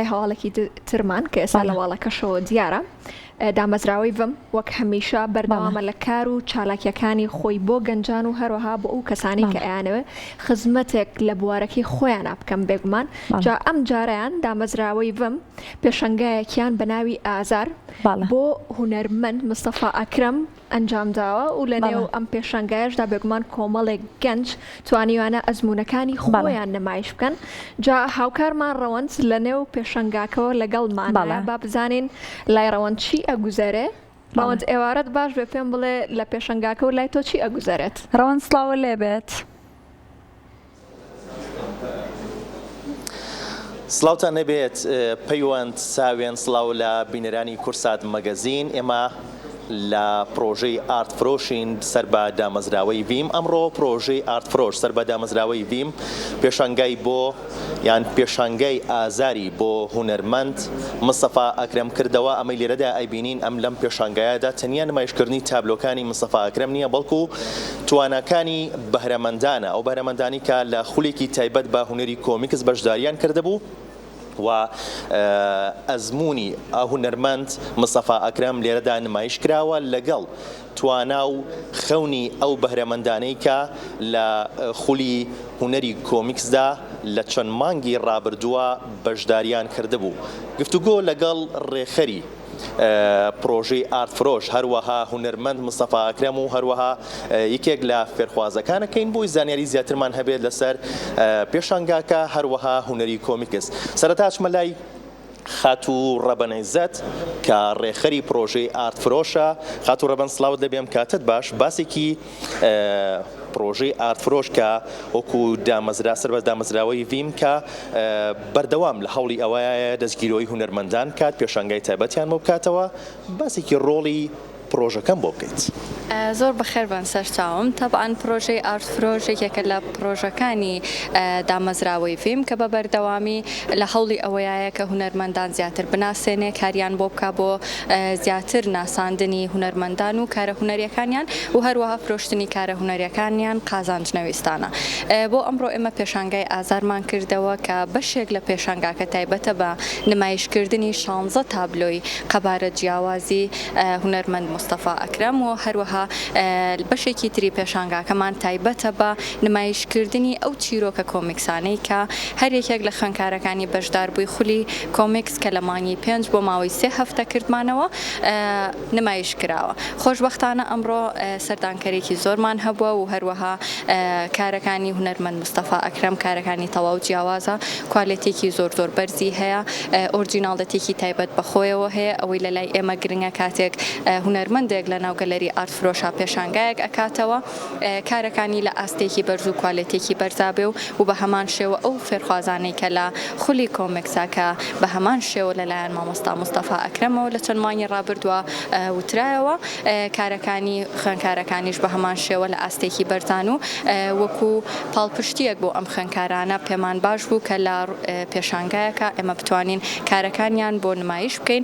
لای هەواڵێکی ترمان کە ئێستا لە واڵەکەشەوە دیارە. دامەزراوەی ڤم وەک هەمیشە بەردەوامە لە کار و چالاکیەکانی خۆی بۆ گەنجان و هەروەها بۆ ئەو کەسانی کە ئەیانەوێت خزمەتێک لە بوارەکەی خۆیانا بکەن بێگومان جا ئەم جارەیان دامەزراوەی ڤم پێشەنگایەکیان بە ناوی ئازار بۆ هونەرمەند مستەفا ئەکرەم ئەنجامداوە و لە نێو ئەم پێشانگایەشدا بێگومان کۆمەڵێک گەنج توانیویانە ئەزموونەکانی خۆیان نمایش بکەن. جا هاوکارمان ڕەوەند لە نێو پێشانگاکەوە لەگەڵمانە، با بزانین لای ڕەوەند چی ئەگوزەرێ. ڕەوەند ئێوارەت باش بێ، پێم بڵێ لە پێشانگاکە و لای تۆ چی ئەگوزەرێت؟ ڕەوەند سڵاوت لێ بێت. سڵاوتان لێبێت پەیوەند ساوێن سڵاو لە بینەرانی کورسات مەگەزین ئێمە لە پرۆژەی ئارت فرۆشین سەر بە دامەزراوەی ڤیم ئەمڕۆ پرۆژەی ئارت فرۆش سەر بە دامەزراوەی ڤیم پێشانگای بۆ یان پێشانگای ئازاری بۆ هونەرمەند مستەفا ئەکرەم کردەوە، ئەمەی لێرەدا ئەیبینین ئەم لەم پێشانگایەدا تەنیا نمایشکردنی تابلۆکانی مستەفا ئەکرەم نییە بەڵکو تواناکانی بەهرەمەندانە، ئەو بەهرەمەندانی کە لە خولێکی تایبەت بە هونەری کۆمیکس بەشداریان کردبوو و ئەزموونی هونەرمەند مستەفا ئەکرەم لێرەدا نمایش کراوە لەگەڵ توانا و خەونی ئەو بەهرەمەندانەی کە لە خولی هونەری کۆمیکسدا لە چەند مانگی ڕابردووە بەشداریان کردبوو. گفتوگۆ لەگەڵ ڕێکخەری پڕۆژەی ئارت فرۆش، هەروەها هونەرمەند مستەفا ئەکرەم و هەروەها یەکێک لە فێرخوازەکان ئەکەین بۆی زانیاری زیاترمان هەبێت لەسەر پێشانگاکە، هەروەها هونەری کۆمیکس. سەرەتا ئەچمە لای. خاتوو ڕەبەن عیزەت کە ڕێکخەری پڕۆژەی ئارت فرۆشە، خاتوو ڕەبەن سڵاوت لێبێ ئەم کاتەت باش، باسێکی پڕۆژەی ئارت فرۆش کە وەکو دامەزرا سەر بە دامەزراوەی ڤیم کە بەردەوام لە هەوڵی ئەوەیە دەستگیرۆی هونەرمەندان بکات پێشانگای تایبەتیان بۆ بکاتەوە، باسێکی ڕۆڵی پڕۆژەکەم بۆ بکەیت. زۆر بەخێر بن سەرچاوم. تەبعەن پڕۆژەی ئارت فرۆش یەکێکە لە پڕۆژەکانی دامەزراوەی ڤیم کە بە بەردەوامی لە هەوڵی ئەوەیایە کە هونەرمەندان زیاتر بناسێنێ کاریان بۆ بکا بۆ زیاتر ناساندنی هونەرمەندان و کارە هونەریەکانیان و هەروەها فرۆشتنی کارە هونەریەکانیان قازانج نەویستانە. بۆ ئەمڕۆ ئێمە پێشانگای ئازارمان کردەوە کە بەشێک لە پێشانگاکە تایبەتە بە نمایشکردنی شانزە تابلۆی قەبارە جیاوازی هونەرمەند مستەفا ئەکرەم و هەروەها بەشێکی تری پێشانگاکەمان تایبەتە بە نمایشکردنی ئەو چیرۆکە کۆمیکسانەی کە هەر یەکێک لە خوێندکارەکانی بەشداربووی خولی کۆمیکس کە لە مانگی پێنج بۆ ماوەی سێ هەفتە کردمانەوە نمایش کراوە. خۆشبەختانە ئەمڕۆ سەردانکەرێکی زۆرمان هەبووە و هەروەها کارەکانی هونەرمەند مستەفا ئەکرەم کارەکانی تەواو جیاوازە، کوالێتیەکی زۆر زۆر بەرزی هەیە، ئۆرجیناڵێتیەکی تایبەت بە خۆیەوە هەیە، ئەوەی لە لای ئێمە گرنگە کاتێک هونەرمەندێک لە ناو گەلەری ئارت فرۆشا پێشانگایەک ئەکاتەوە کارەکانی لە ئاستێکی بەرز و کوالێتیەکی بەرزا بێ و و بە هەمان شێوە ئەو فێرخوازانەی کە لە خولی کۆمێکسا کە بە هەمان شێوە لە لایەن مامۆستا مستەفا ئەکرەمەوە لە چەند مانگی ڕابردووە وترایەوە کارەکانی خوێندکارەکانیش بە هەمان شێوە لە ئاستێکی بەرزان و وەکو پاڵپشتییەک بۆ ئەم خوێندکارانە پێمان باش بوو کە لە پێشانگایەکا ئێمە بتوانین کارەکانیان بۆ نمایش بکەین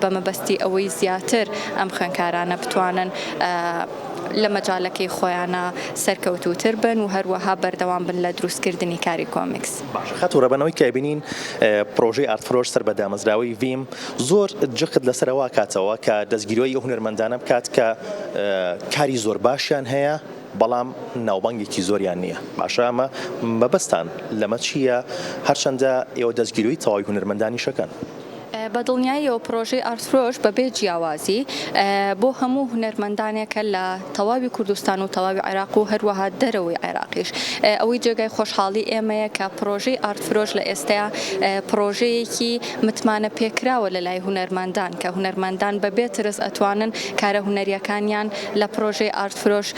بە مەبەستی ئەوەی زیاتر ئەم خوێندکارانە بتوانن لە مەجالەکەی خۆیانا سەرکەوتووتر بن و هەروەها بەردەوام بن لە دروستکردنی کاری کۆمیکس. باشە خاتوو ڕەبەن ئەوەی کە ئەبینین پڕۆژەی ئارت فرۆش سەر بە دامەزراوەی ڤیم زۆر جەخت لەسەر ئەوە ئەکاتەوە کە دەستگیرۆی ئەو هونەرمەندانە بکات کە کاری زۆر باشیان هەیە بەڵام ناوبانگێکی زۆریان نییە باشە ئەمە مەبەستان لەمە چییە هەرچەندە ئێوە دەستگیرۆی تەواوی هونەرمەندانیشەکەن؟ بە دڵنیاییەوە پڕۆژەی ئارتفرۆش بەبێ جیاوازی بۆ هەموو هونەرمەندانێکە لە تەواوی کوردستان و تەواوی عێراق و هەروەها دەرەوەی عێراقیش. ئەوەی جێگای خۆشحاڵی ئێمەیە کە پڕۆژەی ئارتفرۆش لە ئێستەیا پڕۆژەیەکی متمانە پێکراوە لە لای هونەرمەندان کە هونەرمەندان بەبێ ترس ئەتوانن کارە هونەرییەکانیان لە پڕۆژەی ئارتفرۆش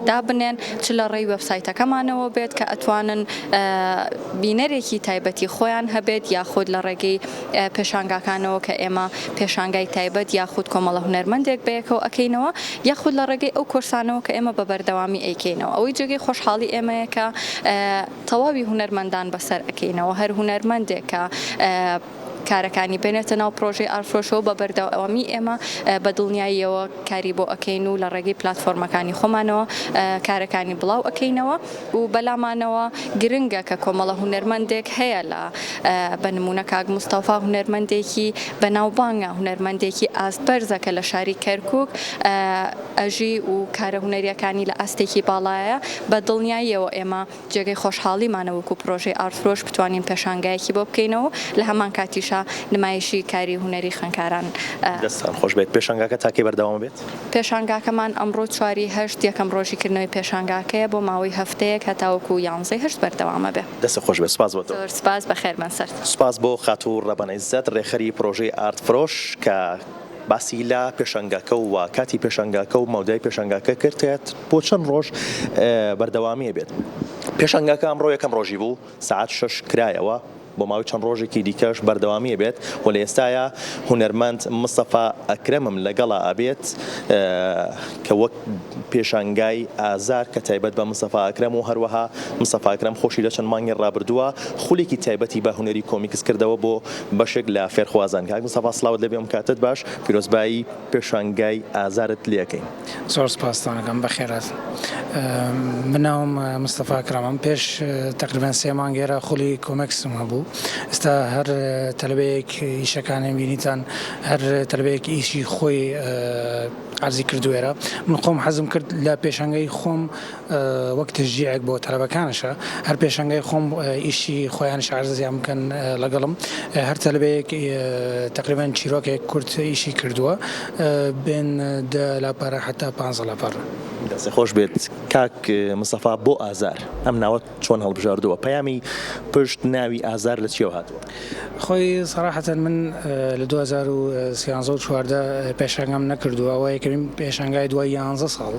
دابنێن چ لە ڕێی وێبسایتەکەمانەوە بێت کە ئەتوانن بینەرێکی تایبەتی خۆیان هەبێت یاخود لە ڕێگەی پێشانگاکانەوە کە ئێمە پێشانگای تایبەت یاخود کۆمەڵە هونەرمەندێک بەیەکەوە ئەکەینەوە یاخود لە ڕێگەی ئەو کۆرسانەوە کە ئێمە بە بەردەوامی ئەیکەینەوە ئەوەی جێگەی خۆشحاڵی ئێمەیە کە تەواوی هونەرمەندان بەسەر ئەکەینەوە هەر هونەرمەندێک کە. کارەکانی بێنێتە ناو پرۆژەی ئارتفرۆشەوە بە بەردەوامی ئێمە بە دڵنیاییەوە کاری بۆ ئەکەین و لە ڕێگەی پلاتفۆرمەکانی خۆمانەوە کارەکانی بڵاو ئەکەینەوە و بەلامانەوە گرنگە کە کۆمەڵە هونەرمەندێک هەیە لە بە نمونە کاک مستەفا هونەرمەندێکی بەناوبانگە هونەرمەندێکی ئاست بەرزە کە لە شاری کەرکک ئەژی و کارە هونەریەکانی لە ئاستێکی باڵایە بە دڵنیاییەوە ئێمە جێگەی خۆشحاڵیمانە وەکو پرۆژەی ئارتفرۆش بتوانین پێشانگایەکی بۆ بکەینەوە و لە هەمان کاتیشا نمایشی کاری هونەری خوێندکاران. دەستتان خۆش بێت. پێشانگاکە تا کەی بەردەوام ئەبێت؟ پێشانگاکەمان ئەمڕۆ چواری هەشت یەکەم ڕۆژی کردنەوەی پێشانگاکەیە بۆ ماوەی هەفتەیەک هەتاوەکو یانزەی هەشت بەردەوام ئەبێ. دەستت خۆش بێت. سوپاس بۆ تۆ. زۆر سوپاس بەخێربێن سەرچاو. سوپاس بۆ خاتوو ڕەبەن عیزەت ڕێکخەری پرۆژەی ئارتفرۆش کە باسی لە پێشانگاکە و کاتی پێشانگاکە و مەودای پێشانگاکە کرد کە بۆ چەند ڕۆژ بەردەوامی ئەبێت. پێشانگاکە ئەمڕۆ یەکەم ڕۆژی بوو، سەعات شەش کرایەوە، بۆ ماوەی چەند ڕۆژێکی دیکەش بەردەوامی ئەبێت و لە ئێستایا هونەرمەند مستەفا ئەکرەمم لەگەڵا ئەبێت کە وەک پێشانگای ئازار کە تایبەت بە مستەفا ئەکرەم و هەروەها مستەفا ئەکرەم خۆشی لە چەند مانگی ڕابردووە خولێکی تایبەتی بە هونەری کۆمیکس کردەوە بۆ بەشێک لە فێرخوازان. کاک مستەفا سڵاوت لێبێ ئەم کاتەت باش، پیرۆزبایی پێشانگای ئازارت لێ ئەکەین. زۆر سپاستان ئەکەم بەخێرهاتن. من ناوم مستەفا ئەکرەمم پێش تەقریبەن سێ مانگ ئێرە خولی کۆمێکسم هەبوو ئێستا هەر تەلەبەیەک ئیشەکانیم بینیتان هەر تەلەبەیەک ئیشی خۆی عەرزی کردو ئێرە من خۆم حەزم کرد لە پێشانگای خۆم وەک تەشجیعێک بۆ تەلەبەکانشە هەر پێشانگای خۆم ئیشی خۆیانش عەرزیان بکەن لەگەڵم هەر تەلەبەیەک تەقریبەن چیرۆکێک کورت ئیشی کردووە بێن دە لاپەرە حەتا پانزە لاپەڕە. دەست خۆش بێت کاک مستەفا بۆ ئازار ئەم ناوەت چۆن هەڵبژاردووە پەیامی پشت ناوی ئازار لە چیەوە هاتووە؟ خۆی سەراحەتەن من لە 2013 و 14 پێشانگام نەکردووە ئەوە یەکەمین پێشانگای دوای یانزە ساڵ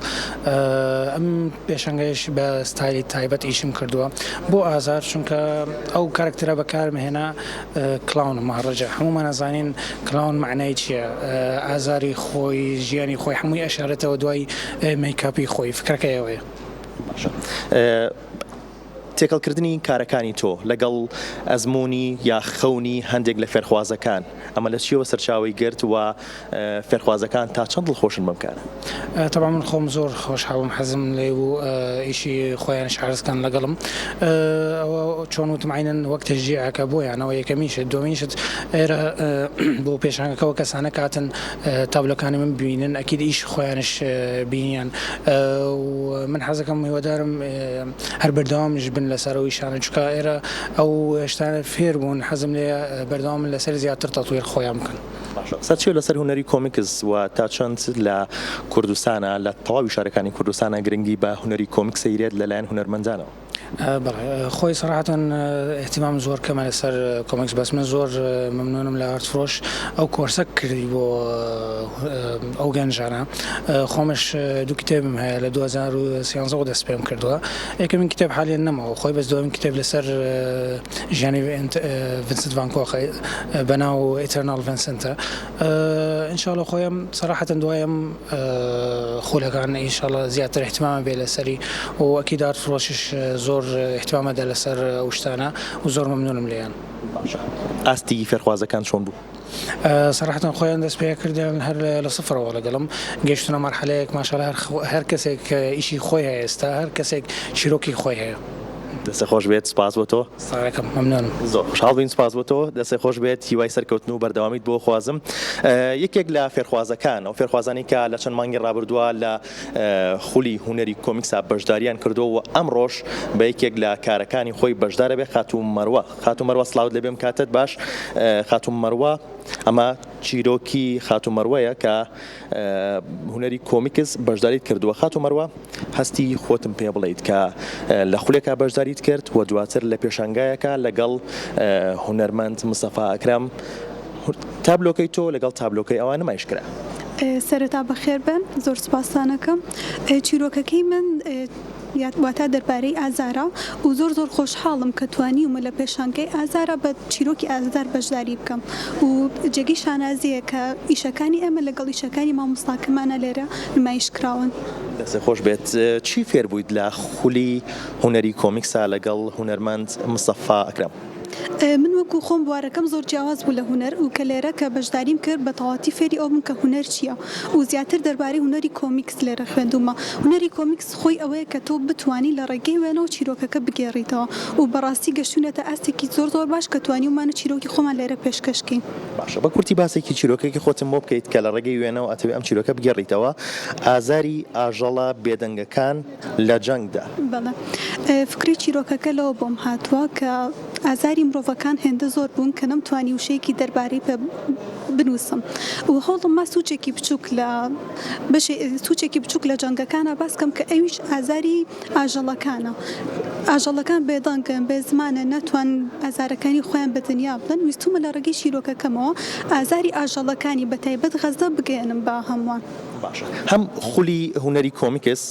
ئەم پێشانگایش بە ستایلی تایبەت ئیشم کردووە بۆ ئازار چونکە ئەو کارکتەرە بەکارم هێنا clown مهەڕەجە هەموومان ئەزانین clown مەعنای چییە ئازاری خۆی ژیانی خۆی هەمووی ئەشارێتەوە دوای مەیکاپی خۆی فکرەکەی ئەوەیە. باشە تێکەڵکردنی کارەکانی تۆ لەگەڵ ئەزموونی یا خەونی هەندێک لە فێرخوازەکان ئەمە لە چیەوە سەرچاوەی گرت و فێرخوازەکان تا چەند دڵخۆشن بەم کارە؟ تەبعەن من خۆم زۆر خۆشحاڵم حەزم لێی بوو ئیشی خۆیانیش عەرز کەن لەگەڵم ئەوە چۆن وتم عەینەن وەک تەشجیعێکە بۆیان ئەوە یەکەمین شت دووەمین شت ئێرە بۆ پێشانگەکەوە کەسانە کاتن تابلۆکانی من ببینن ئەکید ئیش خۆیانش بینیان و من حەزەکەم هیوادارم هەر بەردەوامیش بن لەسەر ئەو ئیشانە چونکە ئێرە ئەو شتانە فێر بوون حەزم لێیە بەردەوام بن لەسەر زیاتر تەتویر خۆیان بکەن. باشە قسەت چیە لەسەر هونەری کۆمیکس و تا چەند لە کوردستانا لە تەواوی شارەکانی کوردستانا گرنگی بە هونەری کۆمیکس ئەیرێت لەلایەن هونەرمەندانەوە؟ بەڵێ خۆی سەراحەتەن ئیهتیمام زۆر کەمە لەسەر کۆمیکس بەس من زۆر مەمنونم لە ئارت فرۆش ئەو کۆرسە کردی بۆ ئەو گەنجانە خۆمش دوو کتێبم هەیە لە 2013 وە دەست پێم کردووە یەکەمین کتێب حالیان نەماوە خۆی بەس دووەمین کتێب لەسەر ژیانی ڤنسنت ڤان کۆخ بەناو Eternal Vincent ئینشاءاللە خۆیم سەراحەتەن دوایم خولەکان ئینشاءاللە زیاتر اهتمامە بێ لەسەری و ئەکید ئارت فرۆشیش زۆر اهتمامە دە لەسەر ئەو شتانە و زۆر مەمنونم لێیان. باشە ئاستی فێرخوازەکان چۆن بوو؟ سەراحەتەن خۆیان دەست پێ کردیان هەر لە سفرەوە لەگەڵم گەیشتنە مەرحەلەیەک ماشاءاللە هەر هەر کەسێک ئیشی خۆی هەیە ئێستا هەر کەسێک چیرۆکی خۆی هەیە. دەستت خۆش بێت سپاس بۆ تۆ. سڵاوەکەم مەمنونم. زۆر خۆشحاڵ بووین سپاس بۆ تۆ دەستت خۆش بێت هیوای سەرکەوتن و بەردەوامیت بۆ خوازم یەکێک لە فێرخوازەکان ئەو فێرخوازانەی کە لە چەند مانگی ڕابردووە لە خولی هونەری کۆمیکسا بەشداریان کردووە و ئەمڕۆش بە یەکێک لە کارەکانی خۆی بەشدارە بێ خاتوو مەروە خاتوو مەروە سڵاوت لێبێم کاتت باش خاتوو مەروە ئەمە چیرۆکی خاتوو مەروەیە کە هونەری کۆمیکس بەشداریت کردووە خاتوو مەروە هەستی خۆتم پێ بڵێیت کە لە خولێکا بەشداریت کرد و دواتر لە پێشانگایەکە لەگەڵ هونەرمەند مستەفا ئەکرەم تابلۆکەی تۆ لەگەڵ تابلۆکەی ئەوان نمایش کرا. سەرەتا بەخێربێن زۆر سوپاستان ئەکەم چیرۆکەکەی من واتا دەربارەی ئازارە و زۆر زۆر خۆشحاڵم کە توانیومە لە پێشانگای ئازارا بە چیرۆکی ئازار بەشداری بکەم و جێگەی شانازییە کە ئیشەکانی ئێمە لەگەڵ ئیشەکانی مامۆستاکەمانە لێرە نمایش کراون. دەستت خۆش بێت چی فێر بوویت لە خولی هونەری کۆمیکسا لەگەڵ هونەرمەند مستەفا ئەکرەم؟ من وەکو خۆم بوارەکەم زۆر جیاواز بوو لە هونەر و کە لێرە کە بەشداریم کرد بە تەواوەتی فێری ئەوە بووم کە هونەر چییە و زیاتر دەربارەی هونەری کۆمیکس لێرە خوێندوومە. هونەری کۆمیکس خۆی ئەوەیە کە تۆ بتوانی لە ڕێگەی وێنەوە چیرۆکەکە بگێڕیتەوە و بەڕاستی گەشتوینەتە ئاستێکی زۆر زۆر باش کە توانیومانە چیرۆکی خۆمان لێرە پێشکەش کەین. باشە بە کورتی باسێکی چیرۆکێکی خۆتم بۆ بکەیت کە لە ڕێگەی وێنەوە ئەتەوێ ئەم چیرۆکە بگێڕیتەوە، ئازاری ئاژەڵە بێدەنگەکان لە جەنگدا. بەڵێ فکرەی چیرۆکەکە لەوە بۆم هاتووە کە ئازاری مرۆڤەکان هێندە زۆر بوون کە نەمتوانی وشەیەکی دەربارەی پێ بنووسم و هەوڵم ما سوچێکی بچووک لە بەشێ سوچێکی بچووک لە جەنگەکانا باس کەم کە ئەویش ئازاری ئاژەڵەکانە ئاژەڵەکان بێدەنگن بێ زمانن ناتوان ئازارەکانی خۆیان بە دنیا بڵێن ویستومە لە ڕێگەی چیرۆکەکەمەوە ئازاری ئاژەڵەکانی بە تایبەت غەزە بگەیەنم بە هەمووان. باشە هەم خولی هونەری کۆمیکس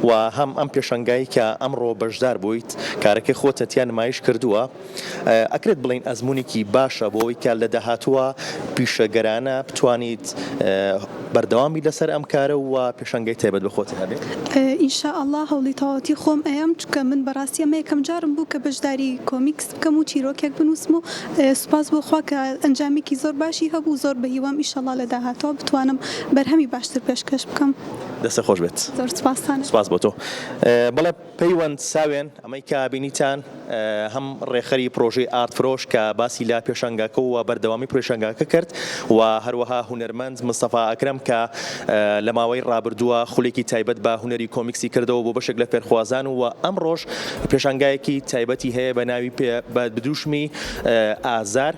و هەم ئەم پێشەنگای کە ئەمڕۆ بەشدار بوویت کارەکەی خۆتە تیا نمایش کردووە ئەکرێت بڵێین ئەزموونێکی باشە بۆ ئەوەی کە لە داهاتووە پیشەگەرانە بتوانیت بەردەوام بیت لەسەر ئەم کارە و پێشەنگای تایبەت بە خۆت هەبێت؟ ان شاء اللە هەوڵی تەواوەتی خۆم ئەیەم چونکە من بەڕاستی ئەمە یەکەم جارم بوو کە بەشداری کۆمیکس بکەم و چیرۆکێک بنووسم و سوپاس بۆ خوا کە ئەنجامێکی زۆر باشی هەبوو زۆر بەهیوام ئیشەڵا لە داهاتووە بتوانم بەرهەمی باشتر پێشکەش بکەم. دەستت خۆش بێت. زۆر سوپاستان. سوپاس بۆ تۆ. بەڵێ پەیوەند ساوێن ئەمەی کە بینیتان هەم ڕێکخەری پرۆژەی ئارت فرۆش کە باسی لە پێشانگاکە و بەردەوامی پێشانگاکە کرد و هەروەها هونەرمەند مستەفا ئەکرەم کە لە ماوەی ڕابردووە خولێکی تایبەت بە هونەری کۆمیکسی کردەوە بۆ بەشێک لە فێرخوازان و ئەمڕۆش پێشانگایەکی تایبەتی هەیە بە ناوی بە دروشمی ئازار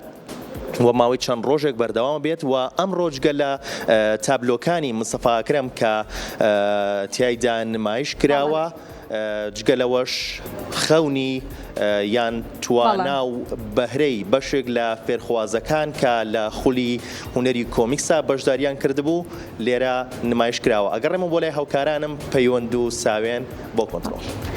و ماوەی چەند ڕۆژێک بەردەوام بێت و ئەمڕۆ جگە لە تابلۆکانی مستەفا ئەکرەم کە تیایدا نمایش کراوە جگە لەوەش خەونی یان توانا و بەهرەی بەشێک لە فێرخوازەکان کە لە خولی هونەری کۆمیکسا بەشداریان کردبوو لێرە نمایش کراوە ئەگەڕێمە بۆ لای هاوکارانم پەیوەند و ساوێن بۆ کۆنتڕۆڵ.